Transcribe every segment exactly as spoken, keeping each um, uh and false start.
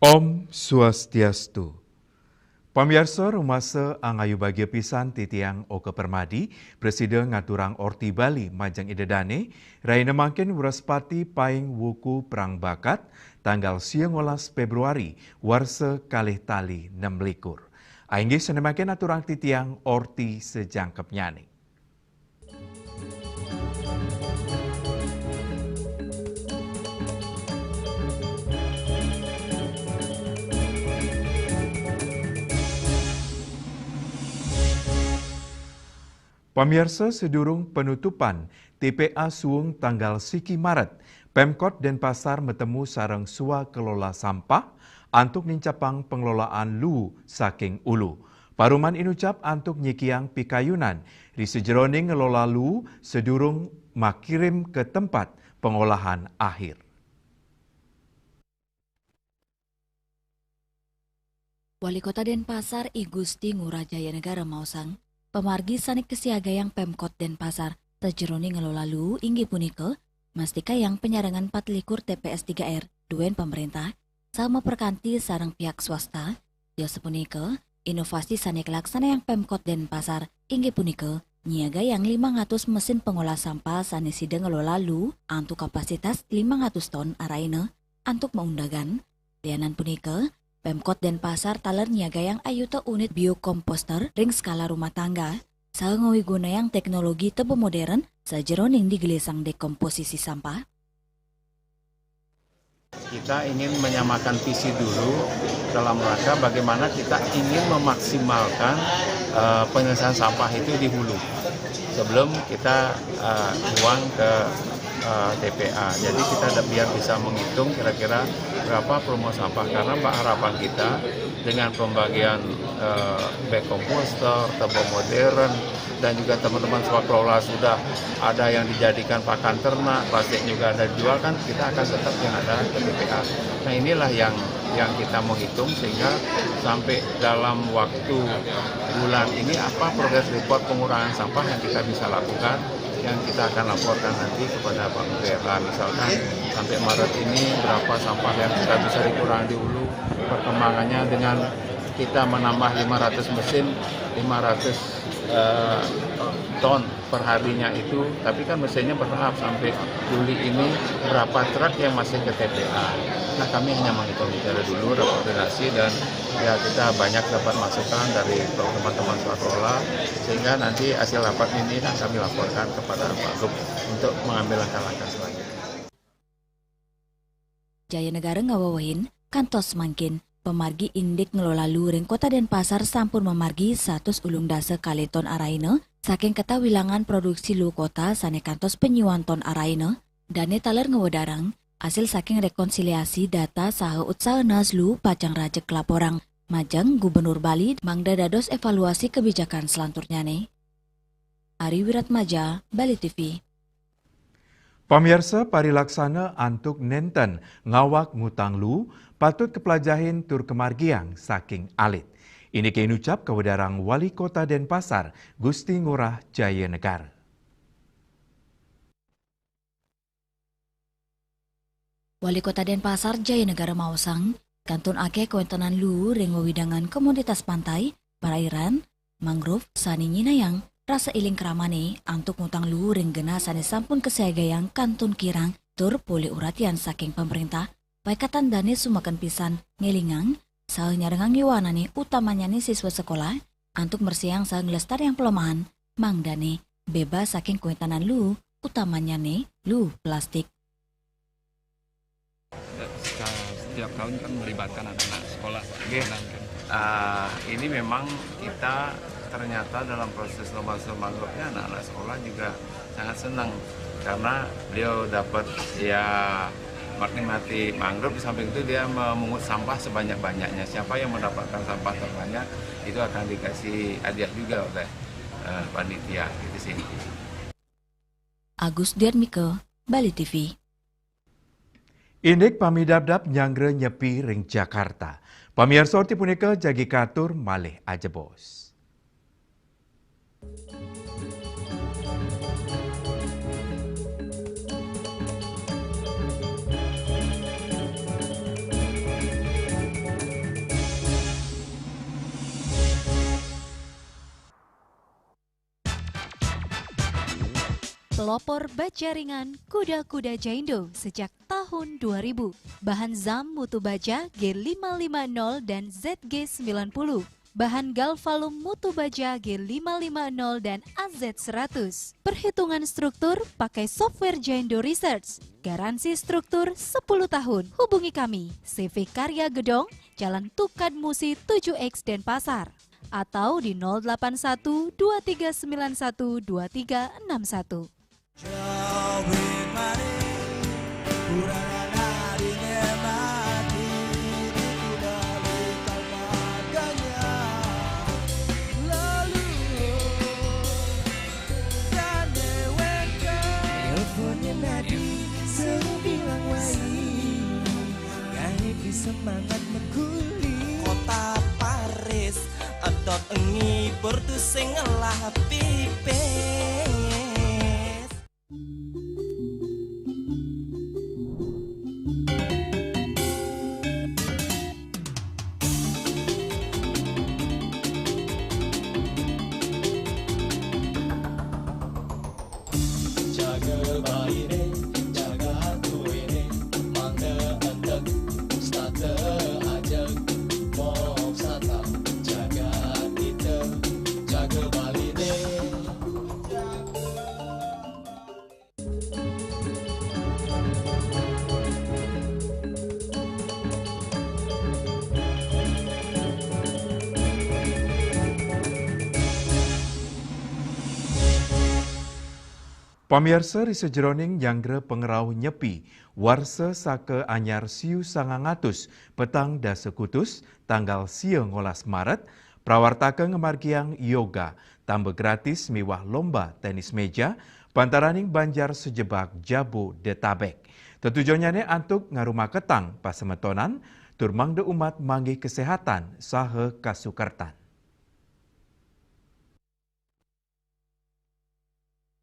Om Swastiastu. Pamiarsa, rumasa angayu bagia pisan titiang Oka Permadi, prasida ngaturang orti Bali majeng Ida Dane, rahina mangkin Wrespati paing wuku prang bakat, tanggal siangolas Februari, warsa kalih tali nem likur. Ainggih sane mangkin aturang titiang orti sajangkepnyane. Pamiarsa, sadurung penutupan T P A suung tanggal siki Maret, Pemkot Denpasar matemu sareng swakelola sampah antuk nincapang pengelolaan luu saking ulu. Paruman inucap antuk nyikiang pikayunan ri sajeroning ngelola luu sadurung makirim ka tempat pengolahan akhir. Wali Kota Denpasar, I Gusti Ngurah Jayanegara maosang, pamargi sane kasiagayang Pemkot Denpasar sajeroning ngelola luu inggih punika, mastikayang panyarengan patlikur T P S tiga R duen pamarentah, saha maprakanti sareng pihak swasta, ya sapunika, inovasi sane kalaksanayang Pemkot Denpasar inggih punika nyiagayang limang atus mesin pengolah sampah sane sida ngelola luu antuk kapasitas limang atus ton araina antuk maundagan. Lianan punika, Pemkot Denpasar taler nyiagayang ayuta unit biokomposter ring skala rumah tangga, saha ngawigunayang teknologi teba modern sajeroning digelisang dekomposisi sampah. Kita ingin menyamakan visi dulu dalam rangka bagaimana kita ingin memaksimalkan, eh, penyelesaian sampah itu di hulu sebelum kita, eh, buang ke, eh, T P A. Jadi kita ada, biar bisa menghitung kira-kira berapa volume sampah, karena, Mbak, harapan kita dengan pembagian, eh, bag komposter, teba modern, dan juga teman-teman swakelola sudah ada yang dijadikan pakan ternak, plastik juga ada dijual, kan kita akan tetap yang ada ke T P A. Nah, inilah yang, yang kita mau hitung sehingga sampai dalam waktu bulan ini apa progres report pengurangan sampah yang kita bisa lakukan, yang kita akan laporkan nanti kepada Pak Menteri R A. Misalkan sampai Maret ini berapa sampah yang kita bisa dikurangi di hulu, perkembangannya dengan kita menambah lima ratus mesin, lima ratus, eh, ton per harinya itu, tapi kan mesinnya bertahap sampai Juli ini berapa truk yang masih ke T P A. Nah, kami hanya menghitung bicara dulu, berkoordinasi, dan ya kita banyak dapat masukan dari teman-teman swakelola, sehingga nanti hasil rapat ini akan kami laporkan kepada Pak Gub untuk mengambil langkah-langkah selanjutnya. Jayanegara ngawewehin, kantos mangkin, pamargi indik ngelola luu ring Kota Denpasar sampun mamargi satus ulung dasa kalih ton araina saking katawilangan produksi luu kota sane kantos panyiuan ton araina, dane taler ngwedarang asil saking rekonsiliasi data saha utsaha naas luu pacang rajeg kalaporang majeng Gubernur Bali mangda dados evaluasi kebijakan selanturnyane. Ari Wiratmaja, Bali T V. Pamiarsa, parilaksana antuk nenten ngawag ngutang luu patut kaplajahin tur kamargiang saking alit. Indike inucap kawedarang Wali Kota Denpasar, Gusti Ngurah Jayanegara. Wali Kota Denpasar, Jayanegara maosang, kantun akeh kawentenan luu ring wewidangan komoditas pantai, perairan, mangrove sane nyinayang rasa iling kramane antuk ngutang luu ring genah sane sampun kasiagayang kantun kirang tur polih uratian saking pamrentah, paikatan dane sumaken pisan ngelingang saha nyarengang yowanane, utamannyane siswa sekolah, antuk mresihang saha nglestariang palemahan, mangdane bebas saking kawentenan luu, utamannyane luu plastik. Setiap tahun kan melibatkan anak-anak sekolah, Pak. Nggih. Gimana mungkin? Ah, ini memang kita ternyata dalam proses lomba mangrove-nya anak-anak sekolah juga sangat senang karena beliau dapat, ya, menikmati mangrove, di samping itu dia memungut sampah sebanyak-banyaknya. Siapa yang mendapatkan sampah terbanyak itu akan dikasih hadiah juga oleh, eh, panitia, gitu sih. Agus Diatmika, Bali T V. Indik pamidabdab nyanggra Nyepi ring Jakarta. Pamiarsa, orti punika jagi katur malih ajebos. Pelopor baja ringan kuda-kuda Jaindo sejak tahun dua ribu. Bahan zam mutu baja G lima lima nol dan Z G sembilan puluh. Bahan galvalum mutu baja G lima lima nol dan A Z seratus. Perhitungan struktur pakai software Jaindo Research. Garansi struktur sepuluh tahun. Hubungi kami, C V Karya Gedong, Jalan Tukad Musi tujuh X Denpasar, atau di nol delapan satu dua tiga sembilan satu dua tiga enam satu. Semangat meguli. Kota Paris, edot ngibur tu sing ngelah pipis. Jaga bayi ne, jaga tue ne, mangga endek, stata ajak, mok sata, jaga kita, jaga bayi ne. Pamiarsa, ri sajeroning nyanggra pangrauh Nyepi, warsa saka anyar siu sangang atus petang dasa kutus, tanggal sia ngolas Maret, prawartaka ngamargiang yoga, tamba gratis miwah lomba tenis meja, pantaraning banjar sajebag Jabodetabek. Tetujonnyane antuk ngarumaketang pasemetonan, tur mangda umat manggih kesehatan saha kasukertan.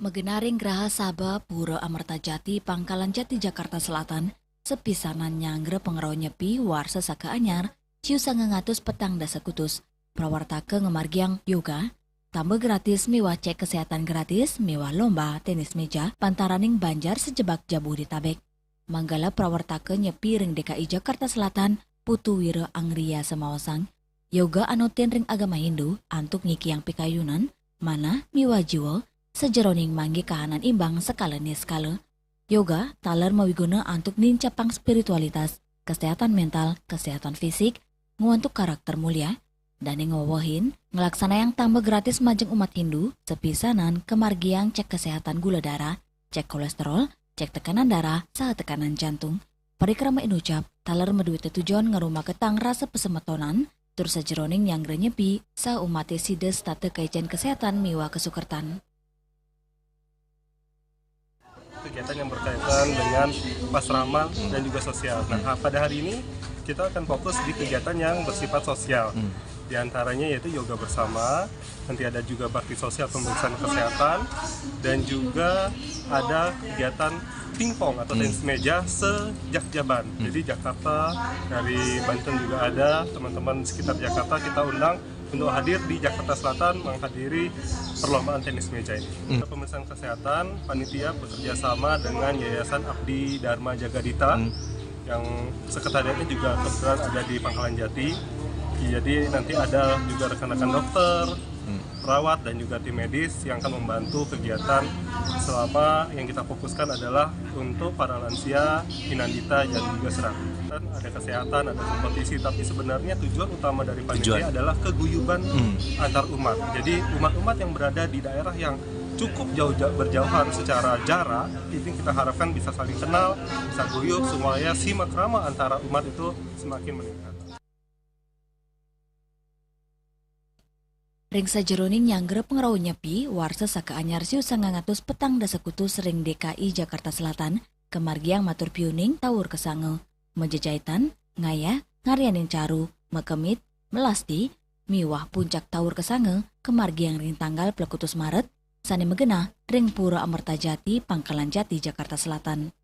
Magenah ring Graha Sabha, Pura Amerta Jati, Pangkalan Jati, Jakarta Selatan, sapisanan nyanggra pangrauh Nyepi warsa saka anyar, siu sangang atus petang dasa kutus, prawartaka ngamargiang yoga, tamba gratis miwah cek kesehatan gratis miwah lomba tenis meja pantaraning banjar sajebag Jabodetabek. Manggala prawartaka Nyepi ring D K I Jakarta Selatan, Putu Wira Angriasa maosang, yoga anutin ring agama Hindu antuk nyikiang pikayunan, manah miwah jiwa, sajeroning manggih kahanan imbang sekala niskala. Yoga taler mawiguna antuk nincapang spiritualitas, kesehatan mental, kesehatan fisik, ngwantuk karakter mulia, dane ngwewehin nglaksanayang tamba gratis majeng umat Hindu, sapisanan kamargiang cek kesehatan gula darah, cek kolesterol, cek tekanan darah, saha tekanan jantung. Parikrama inucap taler madué tetujon ngarumaketang rasa pasemetonan, tur sajeroning nyanggra Nyepi, saha umaté sida setata kaicén kesehatan miwah kasukertan. Kegiatan yang berkaitan dengan pasrama dan juga sosial. Nah, pada hari ini kita akan fokus di kegiatan yang bersifat sosial. Hmm. Di antaranya yaitu yoga bersama, nanti ada juga bakti sosial, pemeriksaan kesehatan, dan juga ada kegiatan pingpong atau, hmm, tenis meja sejak Jaban. Hmm. Jadi Jakarta, dari Banten juga ada, teman-teman sekitar Jakarta kita undang untuk hadir di Jakarta Selatan menghadiri perlombaan tenis meja ini. Hmm. Untuk pemeriksaan kesehatan, panitia bekerja sama dengan Yayasan Abdi Dharma Jagadita, hmm, yang sekretariatnya juga kebetulan ada di Pangkalan Jati. Jadi nanti ada juga rekan-rekan dokter, hmm, perawat, dan juga tim medis yang akan membantu kegiatan selama yang kita fokuskan adalah untuk para lansia, inandita, dan juga serak. Dan ada kesehatan, ada kompetisi, tapi sebenarnya tujuan utama dari panitia, tujuan, adalah keguyuban, hmm, antar umat. Jadi umat-umat yang berada di daerah yang cukup jauh, ja-, berjauhan secara jarak, ini kita harapkan bisa saling kenal, bisa guyup, supaya simakrama antara umat itu semakin meningkat. Ring sajeroning nyanggra pangrauh Nyepi, warsa saka anyar siu sangang atus petang dasa kutus ring D K I Jakarta Selatan, kamargiang matur piuning taur kasanga, majejaitan, ngayah, ngaryanin caru, makemit, melasti, miwah puncak taur kasanga, kamargiang ring tanggal plekutus Maret, sane magenah ring Pura Amerta Jati, Pangkalan Jati, Jakarta Selatan.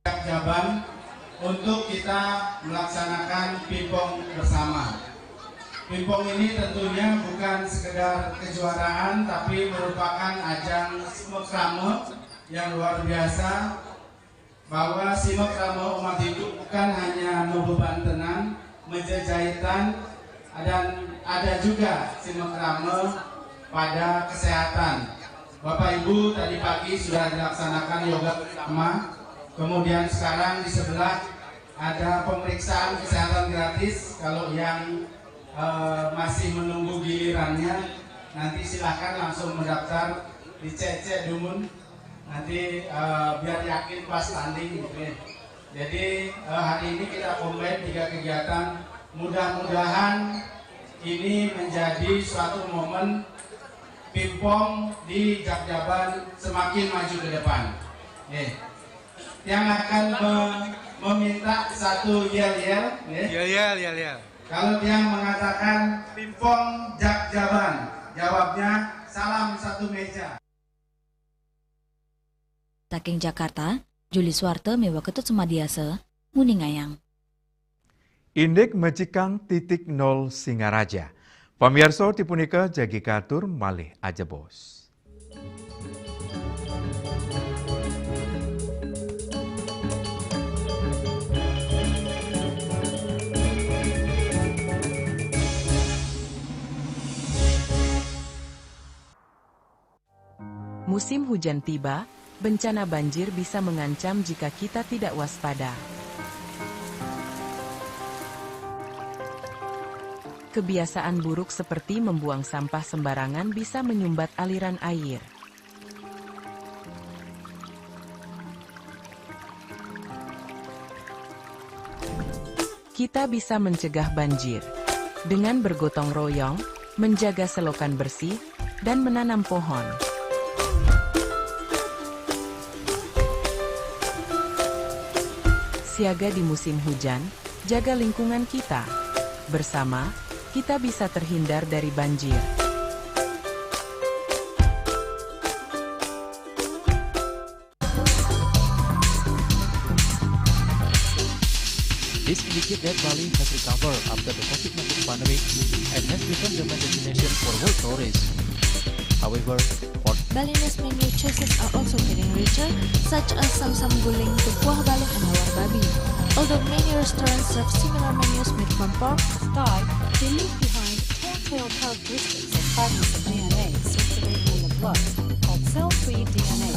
Jaban untuk kita melaksanakan pingpong bersama. Pingpong ini tentunya bukan sekedar kejuaraan, tapi merupakan ajang simekrame yang luar biasa, bahwa simekrame umat Hindu bukan hanya membebantenan, menjejahitan, dan ada juga simekrame pada kesehatan. Bapak Ibu, tadi pagi sudah dilaksanakan yoga bersama, kemudian sekarang di sebelah ada pemeriksaan kesehatan gratis. Kalau yang eh, masih menunggu gilirannya, nanti silahkan langsung mendaftar, dicek-cek dulu. Nanti eh, biar yakin pas tanding gitu ya. Jadi eh, hari ini kita combine tiga kegiatan. Mudah-mudahan ini menjadi suatu momen pingpong di Jakjaban semakin maju ke depan. Nih, yang akan me- meminta satu yel-yel, nih. Yel yel yel yel. Kalau dia mengatakan pingpong Jakjaban, jawabnya salam satu meja. Saking Jakarta, Juli Suarte miwah Ketut Sumadiasa, nguningayang. Indik mejikang titik nol Singaraja. Pamiarsa, tipunika jagi katur malih ajebos. Musim hujan tiba, bencana banjir bisa mengancam jika kita tidak waspada. Kebiasaan buruk seperti membuang sampah sembarangan bisa menyumbat aliran air. Kita bisa mencegah banjir dengan bergotong royong, menjaga selokan bersih, dan menanam pohon. Siaga di musim hujan, jaga lingkungan kita. Bersama, kita bisa terhindar dari banjir. This indicates that Bali has recovered after the COVID nineteen pandemic and has become the main destination for world tourists. However, for Balinese menu choices are also getting richer, such as Samsam Guling, Tupuah Balung, and Lawar Babi. Although many restaurants serve similar menus made from pork, Thai, they leave behind telltale characteristics of fragments of D N A circulating in the blood called cell-free D N A.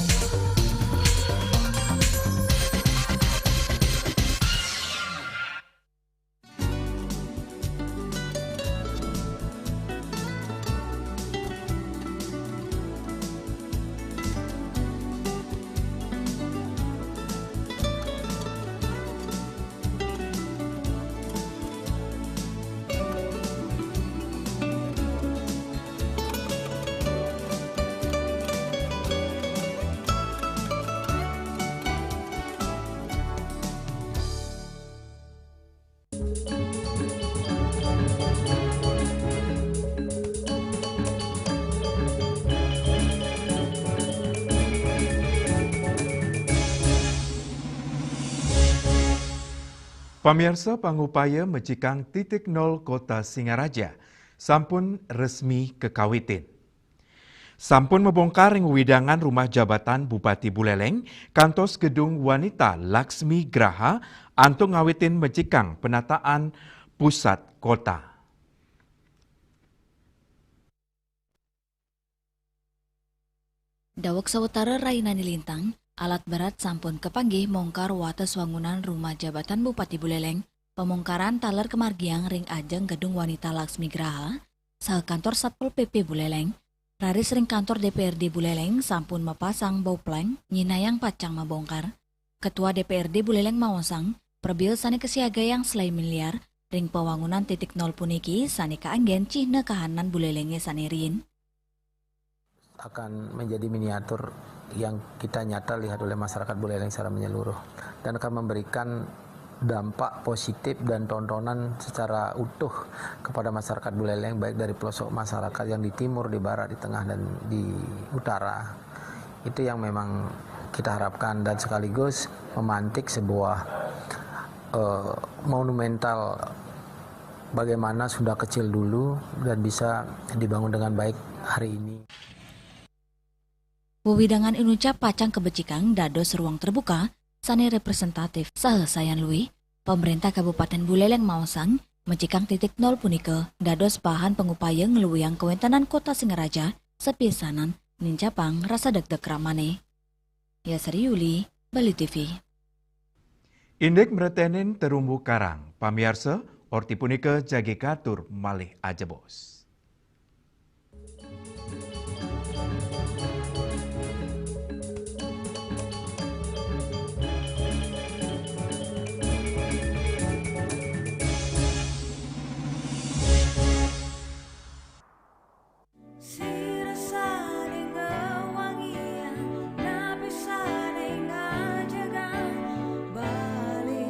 Pamiarsa, pangupaya mejikang titik nol Kota Singaraja sampun resmi kekawitin. Sampun mabongkar ring wewidangan Rumah Jabatan Bupati Buleleng kantos Gedung Wanita Laksmi Graha antuk ngawitin mejikang penataan pusat kota. Daweg sawatara rahinane lintang, alat berat sampun kapanggih mongkar wates wangunan Rumah Jabatan Bupati Buleleng. Pamongkaran taler kamargiang ring ajeng Gedung Wanita Laksmi Graha, saha kantor Satpol P P Buleleng, raris ring kantor D P R D Buleleng sampun mapasang bau pleng, nyinayang pacang mabongkar. Ketua D P R D Buleleng maosang, prabéa sane kasiagayang selaé miliar ring pawangunan titik nol puniki sane kaanggén cihna kahanan Bulelenge sane riin. Akan menjadi miniatur yang kita nyata lihat oleh masyarakat Buleleng secara menyeluruh dan akan memberikan dampak positif dan tontonan secara utuh kepada masyarakat Buleleng, baik dari pelosok masyarakat yang di timur, di barat, di tengah, dan di utara. Itu yang memang kita harapkan dan sekaligus memantik sebuah eh, monumental Bagaimana sudah kecil dulu dan bisa dibangun dengan baik hari ini. Wewidangan Inucap pacang kabecikang dados ruang terbuka sané representatif saha sayan luih, Pamréntah Kabupatén Buléléng maosang, becikang titik nol punika dados bahan pangupaya ngluihang kawéntenan Kota Singaraja sapisanan nincapang rasa degdeg ramané. Yasri Yuli, Bali T V. Indik mreténin terumbu karang, pamiarsa, orti punika jagi katur malih ajebos. Sira sané ngawangiang, napi sané ngajegang Bali,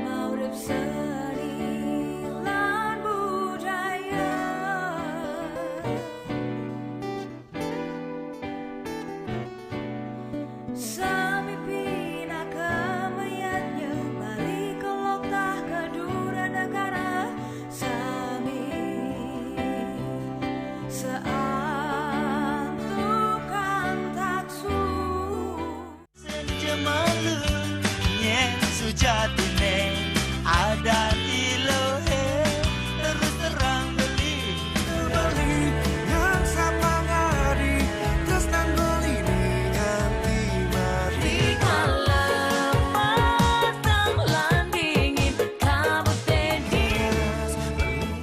maurip seni lan budaya. Sami pinaka mayadnya, Bali kelok tah ka dura negara, sami saantukan taksu. Senja malu, nyén sujatiné ada di Lohe, terus terang beli. Bali nang sapangadi, tresnan Bali nganti mati. Rikala patang lan dingin, kabut dingin.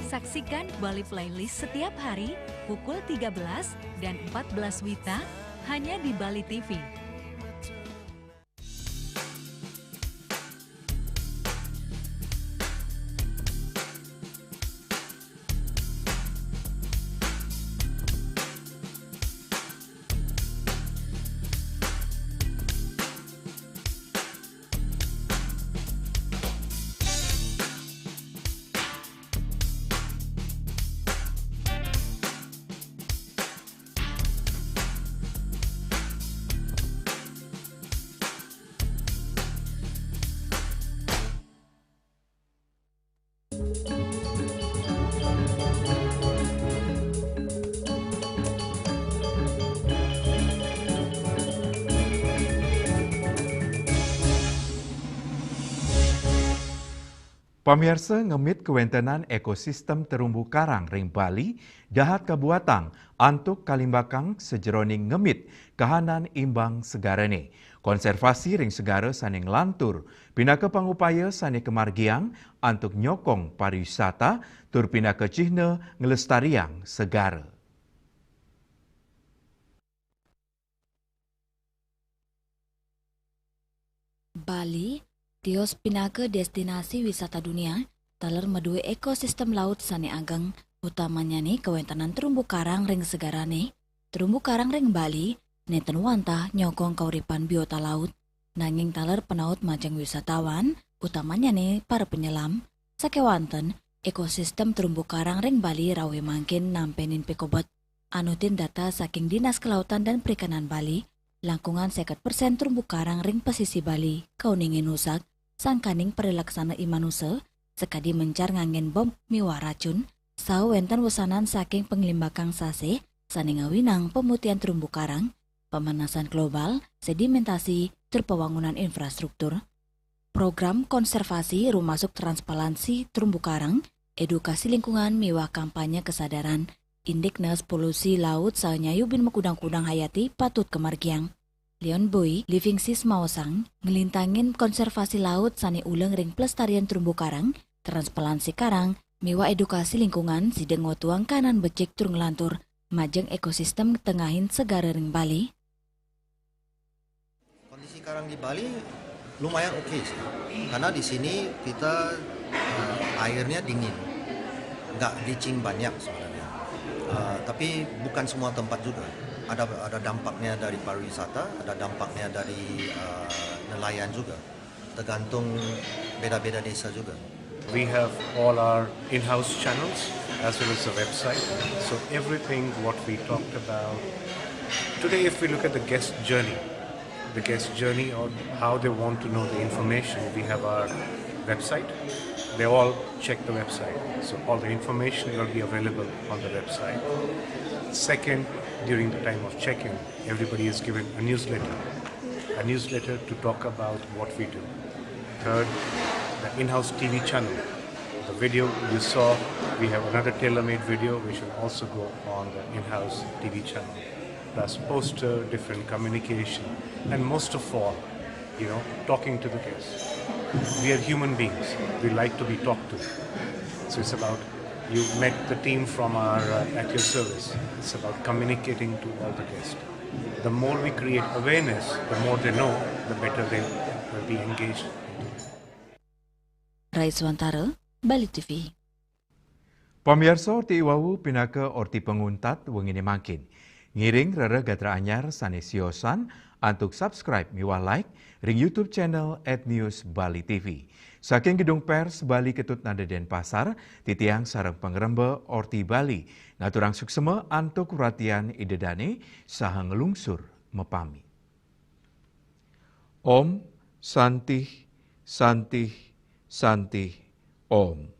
Saksikan Bali Playlist setiap hari pukul tiga belas dan empat belas WITA hanya di Bali T V. Pamiarsa, ngemit kawéntenan ékosistem terumbu karang ring Bali dahat kabuatang antuk kalimbakang sajeroning ngemit kahanan imbang segarané. Konservasi ring segara sané nglantur pinaka pangupaya sané kamargiang antuk nyokong pariwisata tur pinaka cihna nglestariang segara. Bali tios pinaka destinasi wisata dunia, taler madué ékosistem laut sané ageng, utamannyané kawéntenan terumbu karang ring segarané. Terumbu karang ring Bali nénten wantah nyokong kauripan biota laut, nanging taler panaut majeng wisatawan, utamannyané para penyelam. Sakéwanten, ékosistem terumbu karang ring Bali rawuh mangkin nampénin pikobet. Anutin data saking Dinas Kelautan dan Perikanan Bali, langkungan seket persen terumbu karang ring pesisi Bali kauningin usak, sangkaning parilaksana i manusa, sakadi mencar nganggén bom miwah racun, saha wénten wesanan saking panglimbakang sasih sané ngawinang pemutihan terumbu karang, pemanasan global, sedimentasi, tur pawangunan infrastruktur. Program konservasi rumasuk transparansi terumbu karang, edukasi lingkungan miwah kampanye kesadaran, indik nes polusi laut saha nyayubin makudang-kudang hayati patut kamargiang. Leon Boy Livingsis maosang, nglintangin konservasi laut sané uleng ring pelestarian terumbu karang, transparansi karang, miwah edukasi lingkungan sida ngotuang kahanan becik tur nglantur majeng ékosistem tengahin segara ring Bali. Kondisi karang di Bali lumayan oke sih, karena di sini kita, eh, airnya dingin, nggak bleaching banyak sebenarnya. Eh, tapi bukan semua tempat juga. Ada, ada dampaknya dari pariwisata, ada dampaknya dari, eh, nelayan juga. Tergantung beda-beda desa juga. We have all our in-house channels as well as the website. So everything what we talked about today, if we look at the guest journey, the guest journey or how they want to know the information, we have our website. They all check the website, so all the information will be available on the website. Second, during the time of check-in, everybody is given a newsletter, a newsletter to talk about what we do. Third, the in-house T V channel. The video you saw, we have another tailor-made video which will also go on the in-house T V channel. Plus poster, different communication, and most of all, you know, talking to the guests. We are human beings. We like to be talked to. So it's about, you met the team from our uh, At Your Service. It's about communicating to all the guests. The more we create awareness, the more they know, the better they will be engaged. Rai Suantara, Bali T V. Pamiarsa, orti iwawu pinaka orti panguntat wengine mangkin. Ngiring rereh gatra anyar sane siosan antuk subscribe miwah like ring YouTube channel at News Bali T V. Saking Gedung Pers Bali Ketut Nanda Denpasar, titiang sareng pangremba orti Bali ngaturang suksema antuk perhatian Ida Dane saha ngelungsur mepami. Om Santih, Santih, Santih, Om.